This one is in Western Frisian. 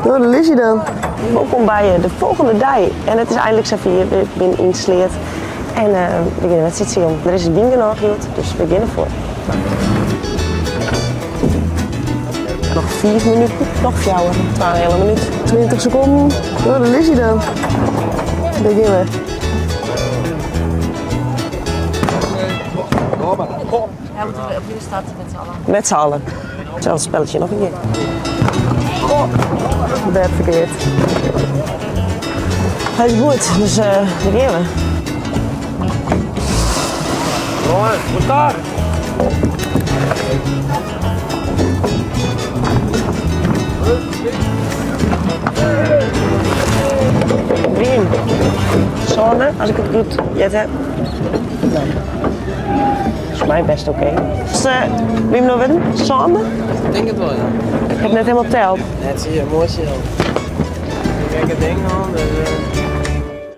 No, dêr lis je dan. Wolkom by de folgjende dei. En it is einlik safier, we binne yn Sleat. En we gean de wedstriid silen. Der is wyn genôch hjoed, dus we gean derfoar. Noch fiif minuten, noch fjouwer, twa en in heale minút. 20 sekonden. No, dêr lis je dan. Dêr gean we. Ja, moeten we opnieuw starten met z'n allen? Met z'n allen. Hetzelfde spelletje noch in kear. Goh, bêd ferkeard. Hy is goed, dus uh, dêr gean we. Mooi, goed daar. Wyn. Sâne, as ik it goed heard ha. Nee. Is my bêst oké. Is wie him no wurden? Sânde? Ik tink it wol, ja. Ik ha it net hielendal teld. Net sil, moai sil. Gekke ding oan, dus.